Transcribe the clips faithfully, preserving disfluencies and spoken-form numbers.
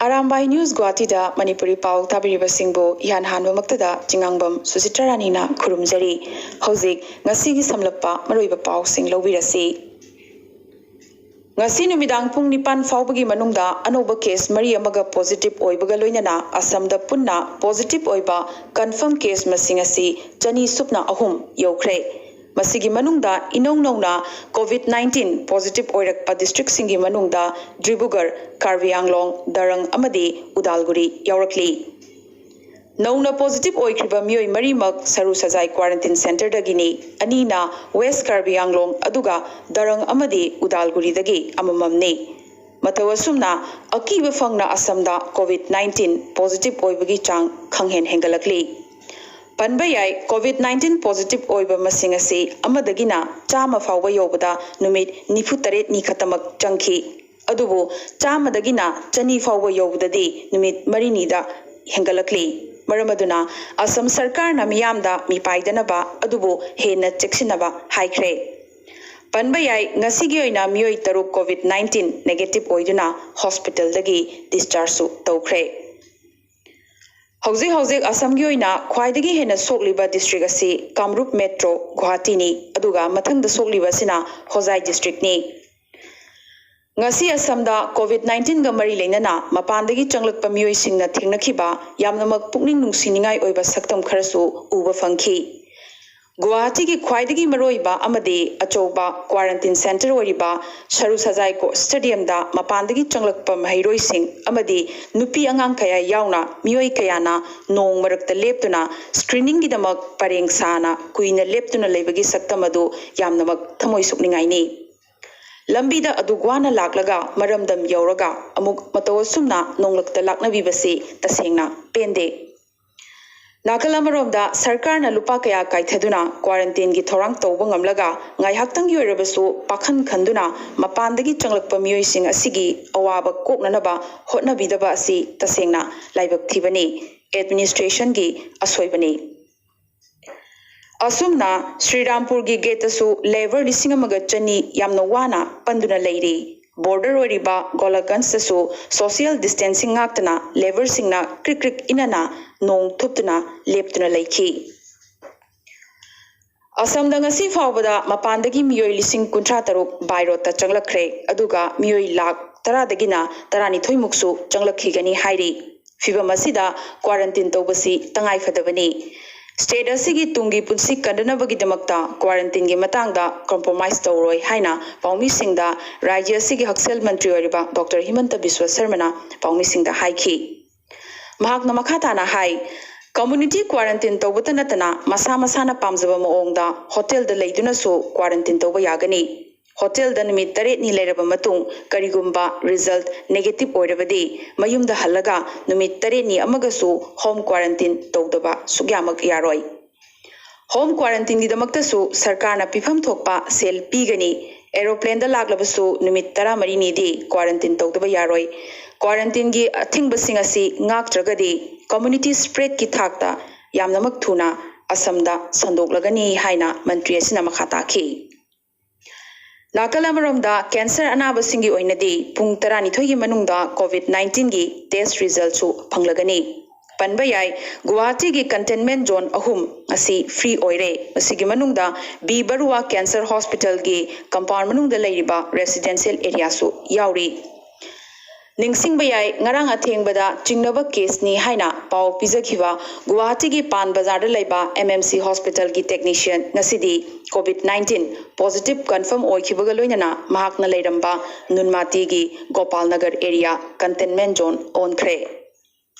Arambai news ꯒꯨꯋꯥꯍꯥꯇꯤꯗ Manipuri ꯄꯥꯎ ꯇꯥꯕꯤꯔꯤꯕꯁꯤꯡꯕꯨ ꯏꯍꯥꯟ ꯍꯥꯟꯕꯃꯛꯇꯗ ꯆꯤꯉꯥꯡꯕꯝ ꯁꯨꯆꯤꯇ꯭ꯔ ꯔꯥꯅꯤꯅ ꯈꯨꯔꯨꯝꯖꯔꯤ꯫ ꯍꯧꯖꯤꯛ ꯉꯁꯤꯒꯤ ꯁꯝꯂꯞꯄ ꯃꯔꯨꯑꯣꯏꯕ ꯄꯥꯎꯁꯤꯡ ꯂꯧꯕꯤꯔꯁꯤ꯫ ꯉꯁꯤ ꯅꯨꯃꯤꯗꯥꯡ ꯄꯨꯡ ꯅꯤꯄꯥꯟ ꯐꯥꯎꯕꯒꯤ ꯃꯅꯨꯡꯗ ꯑꯅꯧꯕ ꯀꯦꯁ ꯃꯔꯤ ꯑꯃꯒ ꯄꯣꯖꯤꯇꯤꯚ ꯑꯣꯏꯕꯒ ꯂꯣꯏꯅꯅ ꯑꯁꯥꯝꯗ ꯄꯨꯟꯅ ꯄꯣꯖꯤꯇꯤꯚ ꯑꯣꯏꯕ ꯀꯟꯐꯥꯔꯝ ꯀꯦꯁ ꯃꯁꯤꯡ ꯑꯁꯤ ꯆꯅꯤ ꯁꯨꯞꯅ ꯑꯍꯨꯝ ꯌꯧꯈ꯭ꯔꯦ꯫ ꯃꯁꯤꯒꯤ ꯃꯅꯨꯡꯗ ꯏꯅꯧ ꯅꯧꯅ ꯀꯣꯚꯤꯗ ꯅꯥꯏꯟꯇꯤꯟ ꯄꯣꯖꯤꯇꯤꯚ ꯑꯣꯏꯔꯛꯄ ꯗꯤꯁꯇ꯭ꯔꯤꯛꯁꯤꯡꯒꯤ ꯃꯅꯨꯡꯗ ꯗꯤꯕ꯭ꯔꯨꯒꯔ, ꯀꯥꯔꯕꯤ ꯑꯪꯂꯣꯡ, ꯗꯔꯪ ꯑꯃꯗꯤ ꯎꯗꯥꯜꯒꯨꯔꯤ ꯌꯥꯎꯔꯛꯂꯤ꯫ ꯅꯧꯅ ꯄꯣꯖꯤꯇꯤꯚ ꯑꯣꯏꯈ꯭ꯔꯤꯕ ꯃꯤꯑꯣꯏ ꯃꯔꯤꯃꯛ ꯁꯔꯨ ꯁꯖꯥꯏ ꯀ꯭ꯋꯥꯔꯦꯟꯇꯤꯟ ꯁꯦꯟꯇꯔꯗꯒꯤꯅꯤ꯫ ꯑꯅꯤꯅ ꯋꯦꯁ ꯀꯥꯔꯕꯤ ꯑꯪꯂꯣꯡ ꯑꯗꯨꯒ ꯗꯔꯪ ꯑꯃꯗꯤ ꯎꯗꯥꯜꯒꯨꯔꯤꯗꯒꯤ ꯑꯃꯃꯝꯅꯤ꯫ ꯃꯇꯧ ꯑꯁꯨꯝꯅ ꯑꯀꯤꯕ ꯐꯪꯅ ꯑꯁꯥꯝꯗ ꯀꯣꯚꯤꯗ ꯅꯥꯏꯟꯇꯤꯟ ꯄꯣꯖꯤꯇꯤꯚ ꯑꯣꯏꯕꯒꯤ ꯆꯥꯡ ꯈꯪꯍꯦꯟ ꯍꯦꯟꯒꯠꯂꯛꯂꯤ꯫ ꯄꯟꯕ ꯌꯥꯏ, ꯀꯣꯚꯤꯗ ꯅꯥꯏꯟꯇꯤꯟ ꯄꯣꯖꯤꯇꯤꯚ ꯑꯣꯏꯕ ꯃꯁꯤꯡ ꯑꯁꯤ ꯑꯃꯗꯒꯤꯅ ꯆꯥꯝꯃ ꯐꯥꯎꯕ ꯌꯧꯕꯗ ꯅꯨꯃꯤꯠ ꯅꯤꯐꯨ ꯇꯔꯦꯠꯅꯤ ꯈꯛꯇꯃꯛ ꯆꯪꯈꯤ꯫ ꯑꯗꯨꯕꯨ ꯆꯥꯝꯃꯗꯒꯤꯅ ꯆꯅꯤ ꯐꯥꯎꯕ ꯌꯧꯕꯗꯗꯤ ꯅꯨꯃꯤꯠ ꯃꯔꯤꯅꯤꯗ ꯍꯦꯟꯒꯠꯂꯛꯂꯤ꯫ ꯃꯔꯝ ꯑꯗꯨꯅ ꯑꯁꯥꯝ ꯁꯔꯀꯥꯔꯅ ꯃꯤꯌꯥꯝꯗ ꯃꯤꯄꯥꯏꯗꯅꯕ ꯑꯗꯨꯕꯨ ꯍꯦꯟꯅ ꯆꯦꯛꯁꯤꯟꯅꯕ ꯍꯥꯏꯈ꯭ꯔꯦ꯫ ꯄꯟꯕ ꯌꯥꯏ, ꯉꯁꯤꯒꯤ ꯑꯣꯏꯅ ꯃꯤꯑꯣꯏ ꯇꯔꯨꯛ ꯀꯣꯚꯤꯗ ꯅꯥꯏꯟꯇꯤꯟ ꯅꯦꯒꯦꯇꯤꯚ ꯑꯣꯏꯗꯨꯅ ꯍꯣꯁꯄꯤꯇꯥꯜꯗꯒꯤ ꯗꯤꯁꯆꯥꯔꯖꯁꯨ ꯇꯧꯈ꯭ꯔꯦ꯫ ꯍꯧꯖꯤꯛ ꯍꯧꯖꯤꯛ ꯑꯁꯥꯝꯒꯤ ꯑꯣꯏꯅ ꯈ꯭ꯋꯥꯏꯗꯒꯤ ꯍꯦꯟꯅ ꯁꯣꯛꯂꯤꯕ ꯗꯤꯁꯇ꯭ꯔꯤꯛ ꯑꯁꯤ ꯀꯥꯃꯔꯨꯞ ꯃꯦꯇ꯭ꯔꯣ ꯒꯨꯋꯥꯍꯥꯇꯤꯅꯤ, ꯑꯗꯨꯒ ꯃꯊꯪꯗ ꯁꯣꯛꯂꯤꯕ ꯑꯁꯤꯅ ꯍꯣꯖꯥꯏ ꯗꯤꯁꯇ꯭ꯔꯤꯛꯅꯤ꯫ ꯉꯁꯤ ꯑꯁꯥꯝꯗ ꯀꯣꯚꯤꯗ ꯅꯥꯏꯟꯇꯤꯟꯒ ꯃꯔꯤ ꯂꯩꯅꯅ ꯃꯄꯥꯟꯗꯒꯤ ꯆꯪꯂꯛꯄ ꯃꯤꯑꯣꯏꯁꯤꯡꯅ ꯊꯦꯡꯅꯈꯤꯕ ꯌꯥꯝꯅꯃꯛ ꯄꯨꯛꯅꯤꯡ ꯅꯨꯡꯁꯤꯅꯤꯡꯉꯥꯏ ꯑꯣꯏꯕ ꯁꯛꯇꯝ ꯈꯔꯁꯨ ꯎꯕ ꯐꯪꯈꯤ꯫ ꯒꯨꯋꯥꯍꯥꯇꯤꯒꯤ ꯈ꯭ꯋꯥꯏꯗꯒꯤ ꯃꯔꯨꯑꯣꯏꯕ ꯑꯃꯗꯤ ꯑꯆꯧꯕ ꯀ꯭ꯋꯥꯔꯦꯟꯇꯤꯟ ꯁꯦꯟꯇꯔ ꯑꯣꯏꯔꯤꯕ ꯁꯔꯨ ꯁꯖꯥꯏꯀꯣ ꯁ꯭ꯇꯦꯗꯤꯌꯝꯗ ꯃꯄꯥꯟꯗꯒꯤ ꯆꯪꯂꯛꯄ ꯃꯍꯩꯔꯣꯏꯁꯤꯡ ꯑꯃꯗꯤ ꯅꯨꯄꯤ ꯑꯉꯥꯡ ꯀꯌꯥ ꯌꯥꯎꯅ ꯃꯤꯑꯣꯏ ꯀꯌꯥꯅ ꯅꯣꯡ ꯃꯔꯛꯇ ꯂꯦꯞꯇꯨꯅ ꯁ꯭ꯀ꯭ꯔꯤꯅꯤꯡꯒꯤꯗꯃꯛ ꯄꯔꯦꯡ ꯁꯥꯅ ꯀꯨꯏꯅ ꯂꯦꯞꯇꯨꯅ ꯂꯩꯕꯒꯤ ꯁꯛꯇꯝ ꯑꯗꯨ ꯌꯥꯝꯅꯃꯛ ꯊꯃꯣꯏ ꯁꯣꯛꯅꯤꯡꯉꯥꯏꯅꯤ꯫ ꯂꯝꯕꯤꯗ ꯑꯗꯨꯛ ꯋꯥꯅ ꯂꯥꯛꯂꯒ ꯃꯔꯝꯗꯝ ꯌꯧꯔꯒ ꯑꯃꯨꯛ ꯃꯇꯧ ꯑꯁꯨꯝꯅ ꯅꯣꯡꯂꯛꯇ ꯂꯥꯛꯅꯕꯤꯕꯁꯤ ꯇꯁꯦꯡꯅ ꯄꯦꯟꯗꯦ꯫ ꯅꯥꯀꯜ ꯑꯃꯔꯣꯝꯗ ꯁꯔꯀꯥꯔꯅ ꯂꯨꯄꯥ ꯀꯌꯥ ꯀꯥꯏꯊꯗꯨꯅ ꯀ꯭ꯋꯥꯔꯦꯟꯇꯤꯟꯒꯤ ꯊꯧꯔꯥꯡ ꯇꯧꯕ ꯉꯝꯂꯒ ꯉꯥꯏꯍꯥꯛꯇꯪꯒꯤ ꯑꯣꯏꯔꯕꯁꯨ ꯄꯥꯈꯟ ꯈꯟꯗꯨꯅ ꯃꯄꯥꯟꯗꯒꯤ ꯆꯪꯂꯛꯄ ꯃꯤꯑꯣꯏꯁꯤꯡ ꯑꯁꯤꯒꯤ ꯑꯋꯥꯕ ꯀꯣꯛꯅꯅꯕ ꯍꯣꯠꯅꯕꯤꯗꯕ ꯑꯁꯤ ꯇꯁꯦꯡꯅ ꯂꯥꯏꯕꯛ ꯊꯤꯕꯅꯤ, ꯑꯦꯗꯃꯤꯅꯤꯁꯇ꯭ꯔꯦꯁꯟꯒꯤ ꯑꯁꯣꯏꯕꯅꯤ꯫ ꯑꯁꯨꯝꯅ ꯁ꯭ꯔꯤꯔꯥꯝꯄꯨꯔꯒꯤ ꯒꯦꯠꯇꯁꯨ ꯂꯦꯕꯔ ꯂꯤꯁꯤꯡ ꯑꯃꯒ ꯆꯅꯤ ꯌꯥꯝꯅ ꯋꯥꯅ ꯄꯟꯗꯨꯅ ꯂꯩꯔꯤ꯫ ꯕꯣꯔꯗꯔ ꯑꯣꯏꯔꯤꯕ ꯒꯣꯂꯥꯒꯟꯖꯇꯁꯨ ꯁꯣꯁꯤꯌꯦꯜ ꯗꯤꯁꯇꯦꯟꯁꯤꯡ ꯉꯥꯛꯇꯅ ꯂꯦꯕꯔꯁꯤꯡꯅ ꯀ꯭ꯔꯤꯛ ꯀ꯭ꯔꯤꯛ ꯏꯅꯅ ꯅꯣꯡ ꯊꯨꯞꯇꯨꯅ ꯂꯦꯞꯇꯨꯅ ꯂꯩꯈꯤ꯫ ꯑꯁꯝꯗ ꯉꯁꯤ ꯐꯥꯎꯕꯗ ꯃꯄꯥꯟꯗꯒꯤ ꯃꯤꯑꯣꯏ ꯂꯤꯁꯤꯡ ꯀꯨꯟꯊ꯭ꯔꯥ ꯇꯔꯨꯛ by roadꯇ ꯆꯪꯂꯛꯈ꯭ꯔꯦ, ꯑꯗꯨꯒ ꯃꯤꯑꯣꯏ ꯂꯥꯈ ꯇꯔꯥꯗꯒꯤꯅ ꯇꯔꯥꯅꯤꯊꯣꯏ ꯃꯨꯛꯁꯨ ꯆꯪꯂꯛꯈꯤꯒꯅꯤ ꯍꯥꯏꯔꯤ꯫ ꯐꯤꯚꯝ ꯑꯁꯤꯗ ꯀ꯭ꯋꯥꯔꯟꯇꯤꯟ ꯇꯧꯕꯁꯤ ꯇꯉꯥꯏ ꯐꯗꯕꯅꯤ꯫ ꯁ꯭ꯇꯦꯠ ꯑꯁꯤꯒꯤ ꯇꯨꯡꯒꯤ ꯄꯨꯟꯁꯤ ꯀꯟꯅꯅꯕꯒꯤꯗꯃꯛꯇ ꯀ꯭ꯋꯥꯔꯟꯇꯤꯟꯒꯤ ꯃꯇꯥꯡꯗ ꯀꯝꯄ꯭ꯔꯣꯃꯥꯏꯁ ꯇꯧꯔꯣꯏ ꯍꯥꯏꯅ ꯄꯥꯎꯃꯤꯁꯤꯡꯗ ꯔꯥꯖ꯭ꯌ ꯑꯁꯤꯒꯤ ꯍꯛꯁꯦꯜ ꯃꯟꯇ꯭ꯔꯤ ꯑꯣꯏꯔꯤꯕ ꯗꯣꯛꯇꯔ ꯍꯤꯃꯟꯇ ꯕꯤꯁ꯭ꯋ ꯁꯔꯃꯅ ꯄꯥꯎꯃꯤꯁꯤꯡꯗ ꯍꯥꯏꯈꯤ꯫ ꯃꯍꯥꯛꯅ ꯃꯈꯥ ꯇꯥꯅ ꯍꯥꯏ, ꯀꯝꯃ꯭ꯌꯨꯅꯤꯇꯤ ꯀ꯭ꯋꯥꯔꯟꯇꯤꯟ ꯇꯧꯕꯇ ꯅꯠꯇꯅ ꯃꯁꯥ ꯃꯁꯥꯅ ꯄꯥꯝꯖꯕ ꯃꯑꯣꯡꯗ ꯍꯣꯇꯦꯜꯗ ꯂꯩꯗꯨꯅꯁꯨ ꯀ꯭ꯋꯥꯔꯟꯇꯤꯟ ꯇꯧꯕ ꯌꯥꯒꯅꯤ꯫ ꯍꯣꯇꯦꯜꯗ ꯅꯨꯃꯤꯠ ꯇꯔꯦꯠꯅꯤ ꯂꯩꯔꯕ ꯃꯇꯨꯡ ꯀꯔꯤꯒꯨꯝꯕ ꯔꯤꯖꯜꯠ ꯅꯦꯒꯦꯇꯤꯚ ꯑꯣꯏꯔꯕꯗꯤ ꯃꯌꯨꯝꯗ ꯍꯜꯂꯒ ꯅꯨꯃꯤꯠ ꯇꯔꯦꯠꯅꯤ ꯑꯃꯒꯁꯨ ꯍꯣꯝ ꯀ꯭ꯋꯥꯔꯟꯇꯤꯟ ꯇꯧꯗꯕ ꯁꯨꯛꯌꯥꯃꯛ ꯌꯥꯔꯣꯏ꯫ ꯍꯣꯝ ꯀ꯭ꯋꯥꯔꯟꯇꯤꯟꯒꯤꯗꯃꯛꯇꯁꯨ ꯁꯔꯀꯥꯔꯅ ꯄꯤꯐꯝ ꯊꯣꯛꯄ ꯁꯦꯜ ꯄꯤꯒꯅꯤ꯫ ꯑꯦꯔꯣꯄ꯭ꯂꯦꯟꯗ ꯂꯥꯛꯂꯕꯁꯨ ꯅꯨꯃꯤꯠ ꯇꯔꯥꯃꯔꯤꯅꯤꯗꯤ ꯀ꯭ꯋꯥꯔꯟꯇꯤꯟ ꯇꯧꯗꯕ ꯌꯥꯔꯣꯏ꯫ ꯀ꯭ꯋꯥꯔꯟꯇꯤꯟꯒꯤ ꯑꯊꯤꯡꯕꯁꯤꯡ ꯑꯁꯤ ꯉꯥꯛꯇ꯭ꯔꯒꯗꯤ ꯀꯝꯃ꯭ꯌꯨꯅꯤꯇꯤ ꯁ꯭ꯄ꯭ꯔꯦꯗꯀꯤ ꯊꯥꯛꯇ ꯌꯥꯝꯅꯃꯛ ꯊꯨꯅ ꯑꯁꯝꯗ ꯁꯟꯗꯣꯛꯂꯒꯅꯤ ꯍꯥꯏꯅ ꯃꯟꯇ꯭ꯔꯤ ꯑꯁꯤꯅ ꯃꯈꯥ ꯇꯥꯈꯤ꯫ ꯅꯥꯀꯜ ꯑꯃꯔꯣꯝꯗ, ꯀꯦꯟꯁꯔ ꯑꯅꯥꯕꯁꯤꯡꯒꯤ ꯑꯣꯏꯅꯗꯤ ꯄꯨꯡ ꯇꯔꯥꯅꯤꯊꯣꯏꯒꯤ ꯃꯅꯨꯡꯗ ꯀꯣꯚꯤꯗ ꯅꯥꯏꯟꯇꯤꯟꯒꯤ ꯇꯦꯁ ꯔꯤꯖꯜꯠꯁꯨ ꯐꯪꯂꯒꯅꯤ꯫ ꯄꯟꯕ ꯌꯥꯏ, ꯒꯨꯋꯥꯍꯥꯇꯤꯒꯤ ꯀꯟꯇꯦꯟꯃꯦꯟꯠ ꯖꯣꯟ ꯑꯍꯨꯝ ꯑꯁꯤ ꯐ꯭ꯔꯤ ꯑꯣꯏꯔꯦ꯫ ꯃꯁꯤꯒꯤ ꯃꯅꯨꯡꯗ ꯕꯤ ꯕꯔꯨꯋꯥ ꯀꯦꯟꯁꯔ ꯍꯣꯁꯄꯤꯇꯥꯜꯒꯤ ꯀꯝꯄꯥꯎꯟ ꯃꯅꯨꯡꯗ ꯂꯩꯔꯤꯕ ꯔꯦꯁꯤꯗꯦꯟꯁꯤꯌꯦꯜ ꯑꯦꯔꯤꯌꯥꯁꯨ ꯌꯥꯎꯔꯤ꯫ ꯅꯤꯡꯁꯤꯡꯕ ꯌꯥꯏ, ꯉꯔꯥꯡ ꯑꯊꯦꯡꯕꯗ ꯆꯤꯡꯅꯕ ꯀꯦꯁꯅꯤ ꯍꯥꯏꯅ ꯄꯥꯎ ꯄꯤꯖꯈꯤꯕ ꯒꯨꯋꯥꯍꯥꯇꯤꯒꯤ ꯄꯥꯟ ꯕꯖꯥꯔꯗ ꯂꯩꯕ ꯑꯦꯝ ꯑꯦꯝ ꯁꯤ ꯍꯣꯁꯄꯤꯇꯥꯜꯒꯤ ꯇꯦꯛꯅꯤꯁꯤꯌꯟ ꯉꯁꯤꯗꯤ ꯀꯣꯚꯤꯗ ꯅꯥꯏꯟꯇꯤꯟ ꯄꯣꯖꯤꯇꯤꯚ ꯀꯟꯐꯥꯔꯝ ꯑꯣꯏꯈꯤꯕꯒ ꯂꯣꯏꯅꯅ ꯃꯍꯥꯛꯅ ꯂꯩꯔꯝꯕ ꯅꯨꯟꯃꯥꯇꯤꯒꯤ Gopal Nagar area containment zone ꯑꯣꯟꯈ꯭ꯔꯦ꯫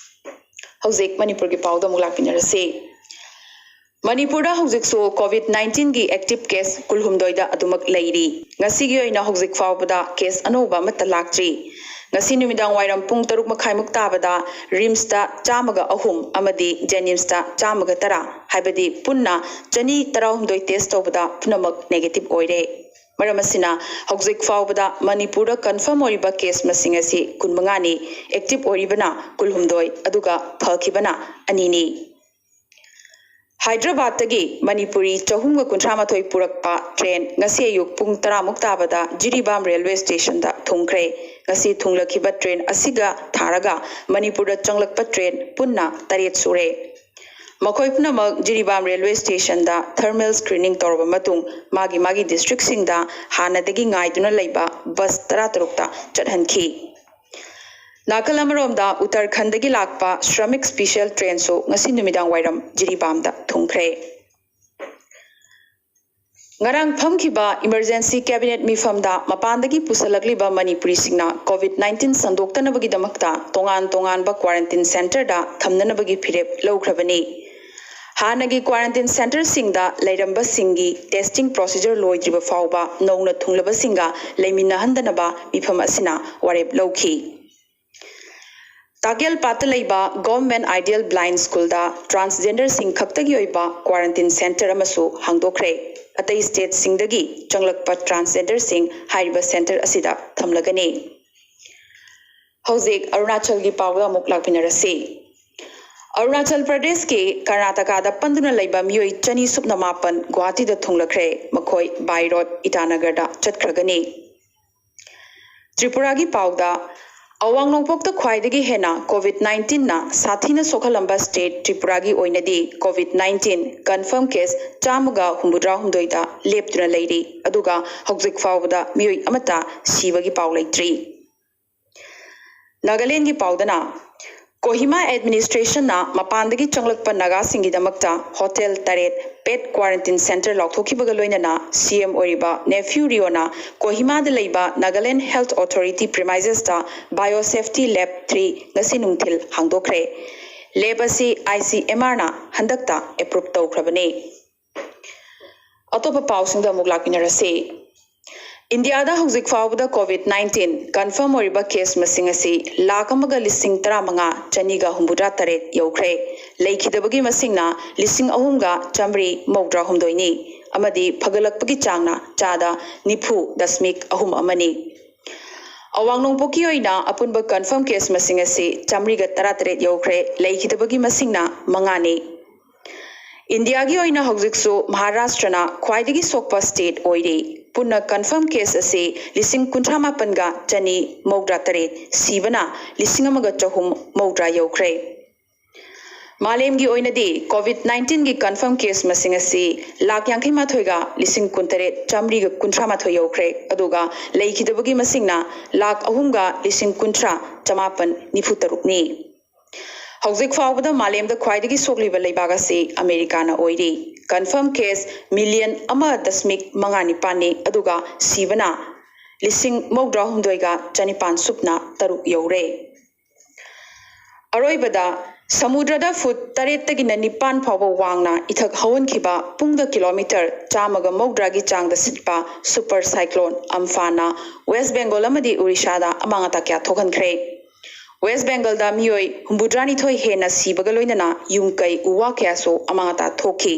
ꯍꯧꯖꯤꯛ ꯃꯅꯤꯄꯨꯔꯒꯤ ꯄꯥꯎꯗ ꯑꯃꯨꯛ ꯂꯥꯛꯃꯤꯟꯅꯔꯁꯤ꯫ ꯃꯅꯤꯄꯨꯔꯗ ꯍꯧꯖꯤꯛꯁꯨ ꯀꯣꯚꯤꯗ ꯅꯥꯏꯟꯇꯤꯟꯒꯤ ꯑꯦꯛꯇꯤꯚ ꯀꯦꯁ ꯀꯨꯜꯍꯨꯝꯗꯣꯏꯗ ꯑꯗꯨꯃꯛ ꯂꯩꯔꯤ꯫ ꯉꯁꯤꯒꯤ ꯑꯣꯏꯅ ꯍꯧꯖꯤꯛ ꯐꯥꯎꯕꯗ ꯀꯦꯁ ꯑꯅꯧꯕ ꯑꯃꯠꯇ ꯂꯥꯛꯇ꯭ꯔꯤ꯫ ꯉꯁꯤ ꯅꯨꯃꯤꯗꯥꯡ ꯋꯥꯏꯔꯝ ꯄꯨꯡ ꯇꯔꯨꯛ ꯃꯈꯥꯏꯃꯨꯛ ꯇꯥꯕꯗ ꯔꯤꯝꯁꯇ ꯆꯥꯝꯃꯒ ꯑꯍꯨꯝ ꯑꯃꯗꯤ ꯖꯦꯅꯤꯝꯁꯇ ꯆꯥꯝꯃꯒ ꯇꯔꯥ, ꯍꯥꯏꯕꯗꯤ ꯄꯨꯟꯅ ꯆꯅꯤ ꯇꯔꯥꯍꯨꯝꯗꯣꯏ ꯇꯦꯁ ꯇꯧꯕꯗ ꯄꯨꯝꯅꯃꯛ ꯅꯦꯒꯦꯇꯤꯚ ꯑꯣꯏꯔꯦ꯫ ꯃꯔꯝ ꯑꯁꯤꯅ ꯍꯧꯖꯤꯛ ꯐꯥꯎꯕꯗ ꯃꯅꯤꯄꯨꯔꯗ ꯀꯟꯐꯥꯔꯝ ꯑꯣꯏꯔꯤꯕ ꯀꯦꯁ ꯃꯁꯤꯡ ꯑꯁꯤ ꯀꯨꯟꯃꯉꯥꯅꯤ, ꯑꯦꯛꯇꯤꯚ ꯑꯣꯏꯔꯤꯕꯅ ꯀꯨꯜꯍꯨꯝꯗꯣꯏ, ꯑꯗꯨꯒ ꯐꯈꯤꯕꯅ ꯑꯅꯤꯅꯤ꯫ ꯍꯥꯏꯗ꯭ꯔꯕꯥꯗꯇꯒꯤ ꯃꯅꯤꯄꯨꯔꯤ ꯆꯍꯨꯝꯒ ꯀꯨꯟꯊ꯭ꯔꯥ ꯃꯥꯊꯣꯏ ꯄꯨꯔꯛꯄ ꯇ꯭ꯔꯦꯟ ꯉꯁꯤ ꯑꯌꯨꯛ ꯄꯨꯡ ꯇꯔꯥꯃꯨꯛ ꯇꯥꯕꯗ ꯖꯤꯔꯤꯕꯥꯝ ꯔꯦꯜꯋꯦ ꯁ꯭ꯇꯦꯁꯟꯗ ꯊꯨꯡꯈ꯭ꯔꯦ꯫ ꯉꯁꯤ ꯊꯨꯡꯂꯛꯈꯤꯕ ꯇ꯭ꯔꯦꯟ ꯑꯁꯤꯒ ꯊꯥꯔꯒ ꯃꯅꯤꯄꯨꯔꯗ ꯆꯪꯂꯛꯄ ꯇ꯭ꯔꯦꯟ ꯄꯨꯟꯅ ꯇꯔꯦꯠ ꯁꯨꯔꯦ꯫ ꯃꯈꯣꯏ ꯄꯨꯝꯅꯃꯛ ꯖꯤꯔꯤꯕꯥꯝ ꯔꯦꯜꯋꯦ ꯁ꯭ꯇꯦꯁꯟꯗ ꯊꯔꯃꯦꯜ ꯁ꯭ꯀ꯭ꯔꯤꯅꯤꯡ ꯇꯧꯔꯕ ꯃꯇꯨꯡ ꯃꯥꯒꯤ ꯃꯥꯒꯤ ꯗꯤꯁꯇ꯭ꯔꯤꯛꯁꯤꯡꯗ ꯍꯥꯟꯅꯗꯒꯤ ꯉꯥꯏꯗꯨꯅ ꯂꯩꯕ ꯕꯁ ꯇꯔꯥꯇꯔꯨꯛꯇ ꯆꯠꯍꯟꯈꯤ꯫ ꯅꯥꯀꯜ ꯑꯃꯔꯣꯝꯗ ꯎꯠꯇꯔꯈꯟꯗꯒꯤ ꯂꯥꯛꯄ ꯁ꯭ꯔꯃꯤꯛ ꯁ꯭ꯄꯤꯁꯦꯜ ꯇ꯭ꯔꯦꯟꯁꯨ ꯉꯁꯤ ꯅꯨꯃꯤꯗꯥꯡ ꯋꯥꯏꯔꯝ ꯖꯤꯔꯤꯕꯥꯝꯗ ꯊꯨꯡꯈ꯭ꯔꯦ꯫ ꯉꯔꯥꯡ ꯐꯝꯈꯤꯕ ꯏꯃꯔꯖꯦꯟꯁꯤ ꯀꯦꯕꯤꯅꯦꯠ ꯃꯤꯐꯝꯗ ꯃꯄꯥꯟꯗꯒꯤ ꯄꯨꯁꯜꯂꯛꯂꯤꯕ ꯃꯅꯤꯄꯨꯔꯤꯁꯤꯡꯅ ꯀꯣꯚꯤꯗ ꯅꯥꯏꯟꯇꯤꯟ ꯁꯟꯗꯣꯛꯇꯅꯕꯒꯤꯗꯃꯛꯇ ꯇꯣꯉꯥꯟ ꯇꯣꯉꯥꯟꯕ ꯀ꯭ꯋꯥꯔꯦꯟꯇꯤꯟ ꯁꯦꯟꯇꯔꯗ ꯊꯝꯅꯅꯕꯒꯤ ꯐꯤꯔꯦꯞ ꯂꯧꯈ꯭ꯔꯕꯅꯤ꯫ ꯍꯥꯟꯅꯒꯤ ꯀ꯭ꯋꯥꯔꯦꯟꯇꯤꯟ ꯁꯦꯟꯇꯔꯁꯤꯡꯗ ꯂꯩꯔꯝꯕꯁꯤꯡꯒꯤ ꯇꯦꯁꯇꯤꯡ ꯄ꯭ꯔꯣꯁꯤꯖꯔ ꯂꯣꯏꯗ꯭ꯔꯤꯕ ꯐꯥꯎꯕ ꯅꯧꯅ ꯊꯨꯡꯂꯕꯁꯤꯡꯒ ꯂꯩꯃꯤꯟꯅꯍꯟꯗꯅꯕ ꯃꯤꯐꯝ ꯑꯁꯤꯅ ꯋꯥꯔꯦꯞ ꯂꯧꯈꯤ꯫ ꯇꯥꯀꯦꯜꯄꯥꯠꯇ ꯂꯩꯕ ꯒꯣꯚꯔꯟꯃꯦꯟꯠ ꯑꯥꯏꯗꯤꯌꯦꯜ ꯕ꯭ꯂꯥꯏꯟꯗ ꯁ꯭ꯀꯨꯜꯗ ꯇ꯭ꯔꯥꯟꯁꯖꯦꯟꯗꯔꯁꯤꯡ ꯈꯛꯇꯒꯤ ꯑꯣꯏꯕ ꯀ꯭ꯋꯥꯔꯦꯟꯇꯤꯟ ꯁꯦꯟꯇꯔ ꯑꯃꯁꯨ ꯍꯥꯡꯗꯣꯛꯈ꯭ꯔꯦ꯫ ꯑꯇꯩ ꯁ꯭ꯇꯦꯠꯁꯤꯡꯗꯒꯤ ꯆꯪꯂꯛꯄ ꯇ꯭ꯔꯥꯟꯁꯖꯦꯟꯗꯔꯁꯤꯡ ꯍꯥꯏꯔꯤꯕ ꯁꯦꯟꯇꯔ ꯑꯁꯤꯗ ꯊꯝꯂꯒꯅꯤ꯫ ꯍꯧꯖꯤꯛ ꯑꯔꯨꯅꯥꯆꯜꯒꯤ ꯄꯥꯎꯗ ꯑꯃꯨꯛ ꯂꯥꯛꯃꯤꯟꯅꯔꯁꯤ꯫ ꯑꯔꯨꯅꯥꯆꯜ ꯄ꯭ꯔꯗꯦꯁꯀꯤ ꯀꯔꯅꯥꯇꯀꯥꯗ ꯄꯟꯗꯨꯅ ꯂꯩꯕ ꯃꯤꯑꯣꯏ ꯆꯅꯤ ꯁꯨꯞꯅ ꯃꯥꯄꯟ ꯒꯨꯋꯥꯍꯥꯇꯤꯗ ꯊꯨꯡꯂꯛꯈ꯭ꯔꯦ꯫ ꯃꯈꯣꯏ ꯕꯥꯏ ꯔꯣꯗ ꯏꯇꯥꯅꯒꯔꯗ ꯆꯠꯈ꯭ꯔꯒꯅꯤ꯫ ꯇ꯭ꯔꯤꯄꯨꯔꯥꯒꯤ ꯄꯥꯎꯗ, ꯑꯋꯥꯡ ꯅꯣꯡꯄꯣꯛꯇ ꯈ꯭ꯋꯥꯏꯗꯒꯤ ꯍꯦꯟꯅ ꯀꯣꯚꯤꯗ ꯅꯥꯏꯟꯇꯤꯟꯅ ꯁꯥꯊꯤꯅ ꯁꯣꯛꯍꯜꯂꯝꯕ ꯁ꯭ꯇꯦꯠ ꯇ꯭ꯔꯤꯄꯨꯔꯥꯒꯤ ꯑꯣꯏꯅꯗꯤ ꯀꯣꯚꯤꯗ ꯅꯥꯏꯟꯇꯤꯟ ꯀꯟꯐꯔꯝ ꯀꯦꯁ ꯆꯥꯝꯃꯒ ꯍꯨꯝꯐꯨꯇꯔꯥꯍꯨꯝꯗꯣꯏꯗ ꯂꯦꯞꯇꯨꯅ ꯂꯩꯔꯤ꯫ ꯑꯗꯨꯒ ꯍꯧꯖꯤꯛ ꯐꯥꯎꯕꯗ ꯃꯤꯑꯣꯏ ꯑꯃꯠꯇ ꯁꯤꯕꯒꯤ ꯄꯥꯎ ꯂꯩꯇ꯭ꯔꯤ꯫ ꯅꯥꯒꯥꯂꯦꯟꯒꯤ ꯄꯥꯎꯗꯅ, ꯀꯣꯍꯤꯃꯥ ꯑꯦꯗꯃꯤꯅꯤꯁꯇ꯭ꯔꯦꯁꯟꯅ ꯃꯄꯥꯟꯗꯒꯤ ꯆꯪꯂꯛꯄ ꯅꯥꯒꯥꯁꯤꯡꯒꯤꯗꯃꯛꯇ ꯍꯣꯇꯦꯜ ꯇꯔꯦꯠ ꯄꯦꯠ ꯀ꯭ꯋꯥꯔꯦꯟꯇꯤꯟ ꯁꯦꯟꯇꯔ ꯂꯥꯎꯊꯣꯛꯈꯤꯕꯒ ꯂꯣꯏꯅꯅ ꯁꯤ ꯑꯦꯝ ꯑꯣꯏꯔꯤꯕ ꯅꯦꯐ꯭ꯌꯨ ꯔꯤꯑꯣꯅ ꯀꯣꯍꯤꯃꯥꯗ ꯂꯩꯕ ꯅꯥꯒꯥꯂꯦꯟ ꯍꯦꯜꯊ ꯑꯣꯊꯣꯔꯤꯇꯤ ꯄ꯭ꯔꯤꯃꯥꯏꯖꯦꯁꯇ ꯕꯥꯏꯑꯣ ꯁꯦꯐꯇꯤ ꯂꯦꯕ ꯊ꯭ꯔꯤ ꯉꯁꯤ ꯅꯨꯡꯊꯤꯜ ꯍꯥꯡꯗꯣꯛꯈ꯭ꯔꯦ꯫ ꯂꯦꯕ ꯑꯁꯤ ꯑꯥꯏ ꯁꯤ ꯑꯦꯝ ꯑꯥꯔꯅ ꯍꯟꯗꯛꯇ ꯑꯦꯄ꯭ꯔꯨꯞ ꯇꯧꯈ꯭ꯔꯕꯅꯤ꯫ ꯑꯇꯣꯞꯄ ꯄꯥꯎꯁꯤꯡꯗ ꯑꯃꯨꯛ ꯂꯥꯛꯃꯤꯟꯅꯔꯁꯤ꯫ ꯏꯟꯗꯤꯌꯥꯗ ꯍꯧꯖꯤꯛ ꯐꯥꯎꯕꯗ ꯀꯣꯚꯤꯗ ꯅꯥꯏꯟꯇꯤꯟ ꯀꯟꯐꯔꯝ ꯑꯣꯏꯔꯤꯕ ꯀꯦꯁ ꯃꯁꯤꯡ ꯑꯁꯤ ꯂꯥꯈ ꯑꯃꯒ ꯂꯤꯁꯤꯡ ꯇꯔꯥꯃꯉꯥ ꯆꯅꯤꯒ ꯍꯨꯝꯐꯨꯇꯔꯥ ꯇꯔꯦꯠ ꯌꯧꯈ꯭ꯔꯦ꯫ ꯂꯩꯈꯤꯗꯕꯒꯤ ꯃꯁꯤꯡꯅ ꯂꯤꯁꯤꯡ ꯑꯍꯨꯝꯒ ꯆꯥꯃꯔꯤ ꯃꯧꯗ꯭ꯔꯥ ꯍꯨꯝꯗꯣꯏꯅꯤ, ꯑꯃꯗꯤ ꯐꯒꯠꯂꯛꯄꯒꯤ ꯆꯥꯡꯅ ꯆꯥꯗ ꯅꯤꯐꯨ ꯗꯁꯃꯤꯛ ꯑꯍꯨꯝ ꯑꯃꯅꯤ꯫ ꯑꯋꯥꯡ ꯅꯣꯡꯄꯣꯛꯀꯤ ꯑꯣꯏꯅ ꯑꯄꯨꯟꯕ ꯀꯟꯐꯔꯝ ꯀꯦꯁ ꯃꯁꯤꯡ ꯑꯁꯤ ꯆꯥꯃꯔꯤꯒ ꯇꯔꯥꯇꯔꯦꯠ ꯌꯧꯈ꯭ꯔꯦ꯫ ꯂꯩꯈꯤꯗꯕꯒꯤ ꯃꯁꯤꯡꯅ ꯃꯉꯥꯅꯤ꯫ ꯏꯟꯗꯤꯌꯥꯒꯤ ꯑꯣꯏꯅ ꯍꯧꯖꯤꯛꯁꯨ ꯃꯍꯥꯔꯥꯁꯇ꯭ꯔꯅ ꯈ꯭ꯋꯥꯏꯗꯒꯤ ꯁꯣꯛꯄ ꯁ꯭ꯇꯦꯠ ꯑꯣꯏꯔꯤ꯫ ꯄꯨꯟꯅ ꯀꯟꯐꯥꯔꯝ ꯀꯦꯁ ꯑꯁꯤ ꯂꯤꯁꯤꯡ ꯀꯨꯟꯊ꯭ꯔꯥ ꯃꯥꯄꯟꯒ ꯆꯅꯤ ꯃꯧꯗ꯭ꯔꯥ ꯇꯔꯦꯠ, ꯁꯤꯕꯅ ꯂꯤꯁꯤꯡ ꯑꯃꯒ ꯆꯍꯨꯝ ꯃꯧꯗ꯭ꯔꯥ ꯌꯧꯈ꯭ꯔꯦ꯫ ꯃꯥꯂꯦꯝꯒꯤ ꯑꯣꯏꯅꯗꯤ ꯀꯣꯚꯤꯗ ꯅꯥꯏꯟꯇꯤꯟꯒꯤ ꯀꯟꯐꯥꯔꯝ ꯀꯦꯁ ꯃꯁꯤꯡ ꯑꯁꯤ ꯂꯥꯈ ꯌꯥꯡꯈꯩ ꯃꯥꯊꯣꯏꯒ ꯂꯤꯁꯤꯡ ꯀꯨꯟꯇꯔꯦꯠ ꯆꯥꯃꯔꯤꯒ ꯀꯨꯟꯊ꯭ꯔꯥ ꯃꯥꯊꯣꯏ ꯌꯧꯈ꯭ꯔꯦ, ꯑꯗꯨꯒ ꯂꯩꯈꯤꯗꯕꯒꯤ ꯃꯁꯤꯡꯅ ꯂꯥꯈ ꯑꯍꯨꯝꯒ ꯂꯤꯁꯤꯡ ꯀꯨꯟꯊ꯭ꯔꯥ ꯆꯃꯥꯄꯟ ꯅꯤꯐꯨ ꯇꯔꯨꯛꯅꯤ꯫ ꯍꯧꯖꯤꯛ ꯐꯥꯎꯕꯗ ꯃꯥꯂꯦꯝꯗ ꯈ꯭ꯋꯥꯏꯗꯒꯤ ꯁꯣꯛꯂꯤꯕ ꯂꯩꯕꯥꯛ ꯑꯁꯤ ꯑꯃꯦꯔꯤꯀꯥꯅ ꯑꯣꯏꯔꯤ꯫ ꯀꯟꯐꯥꯔꯝ ꯀꯦꯁ ꯃꯤꯂꯤꯌꯟ ꯑꯃ ꯗꯁꯃꯤꯛ ꯃꯉꯥ ꯅꯤꯄꯥꯟꯅꯤ, ꯑꯗꯨꯒ ꯁꯤꯕꯅ ꯂꯤꯁꯤꯡ ꯃꯧꯗ꯭ꯔꯥ ꯍꯨꯝꯗꯣꯏꯒ ꯆꯅꯤꯄꯥꯟ ꯁꯨꯞꯅ ꯇꯔꯨꯛ ꯌꯧꯔꯦ꯫ ꯑꯔꯣꯏꯕꯗ, ꯁꯃꯨꯗ꯭ꯔꯗ ꯐꯨꯠ ꯇꯔꯦꯠꯇꯒꯤꯅ ꯅꯤꯄꯥꯟ ꯐꯥꯎꯕ ꯋꯥꯡꯅ ꯏꯊꯛ ꯍꯧꯍꯟꯈꯤꯕ, ꯄꯨꯡꯗ ꯀꯤꯂꯣꯃꯤꯇꯔ ꯆꯥꯝꯃꯒ ꯃꯧꯗ꯭ꯔꯥꯒꯤ ꯆꯥꯡꯗ ꯁꯤꯠꯄ ꯁꯨꯄꯔ ꯁꯥꯏꯀ꯭ꯂꯣꯟ ꯑꯝꯐꯥꯟꯅ ꯋꯦꯁ ꯕꯦꯡꯒꯣꯜ ꯑꯃꯗꯤ ꯑꯣꯔꯤꯁꯥꯗ ꯑꯃꯥꯡ ꯑꯇꯥ ꯀꯌꯥ ꯊꯣꯛꯍꯟꯈ꯭ꯔꯦ꯫ ꯋꯦꯁ ꯕꯦꯡꯒꯜꯗ ꯃꯤꯑꯣꯏ ꯍꯨꯝꯐꯨꯇꯔꯥꯅꯤꯊꯣꯏ ꯍꯦꯟꯅ ꯁꯤꯕꯒ ꯂꯣꯏꯅꯅ ꯌꯨꯝ ꯀꯩ ꯎ ꯋꯥ ꯀꯌꯥꯁꯨ ꯑꯃꯥꯡ ꯑꯇꯥ ꯊꯣꯛꯈꯤ꯫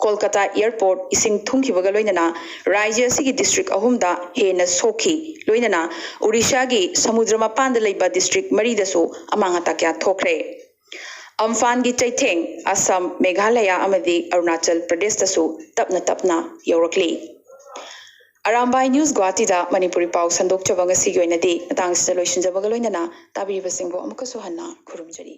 ꯀꯣꯜꯀꯇꯥ ꯑꯦꯌꯔꯄꯣꯔꯠ ꯏꯁꯤꯡ ꯊꯨꯝꯈꯤꯕꯒ ꯂꯣꯏꯅꯅ ꯔꯥꯖ꯭ꯌ ꯑꯁꯤꯒꯤ ꯗꯤꯁꯇ꯭ꯔꯤꯛ ꯑꯍꯨꯝꯗ ꯍꯦꯟꯅ ꯁꯣꯛꯈꯤ꯫ ꯂꯣꯏꯅꯅ ꯑꯣꯔꯤꯁꯥꯒꯤ ꯁꯃꯨꯗ꯭ꯔ ꯃꯄꯥꯟꯗ ꯂꯩꯕ ꯗꯤꯁꯇ꯭ꯔꯤꯛ ꯃꯔꯤꯗꯁꯨ ꯑꯃꯥꯡ ꯑꯇꯥ ꯀꯌꯥ ꯊꯣꯛꯈ꯭ꯔꯦ꯫ ꯑꯝꯐꯥꯟꯒꯤ ꯆꯩꯊꯦꯡ ꯑꯁꯥꯝ, ꯃꯦꯘꯥꯂꯌꯥ ꯑꯃꯗꯤ ꯑꯔꯨꯅꯥꯆꯜ ꯄ꯭ꯔꯗꯦꯁꯇꯁꯨ ꯇꯞꯅ ꯇꯞꯅ ꯌꯧꯔꯛꯂꯤ꯫ ꯑꯔꯥꯝꯕꯥꯏ ꯅ꯭ꯌꯨꯁ ꯒꯨꯋꯥꯍꯥꯇꯤꯗ ꯃꯅꯤꯄꯨꯔꯤ ꯄꯥꯎ ꯁꯟꯗꯣꯛꯆꯕ ꯉꯁꯤꯒꯤ ꯑꯣꯏꯅꯗꯤ ꯃꯇꯥꯡꯁꯤꯗ ꯂꯣꯏꯁꯤꯟꯖꯕꯒ ꯂꯣꯏꯅꯅ ꯇꯥꯕꯤꯔꯤꯕꯁꯤꯡꯕꯨ ꯑꯃꯨꯛꯀꯁꯨ ꯍꯟꯅ ꯈꯨꯔꯨꯝꯖꯔꯤ꯫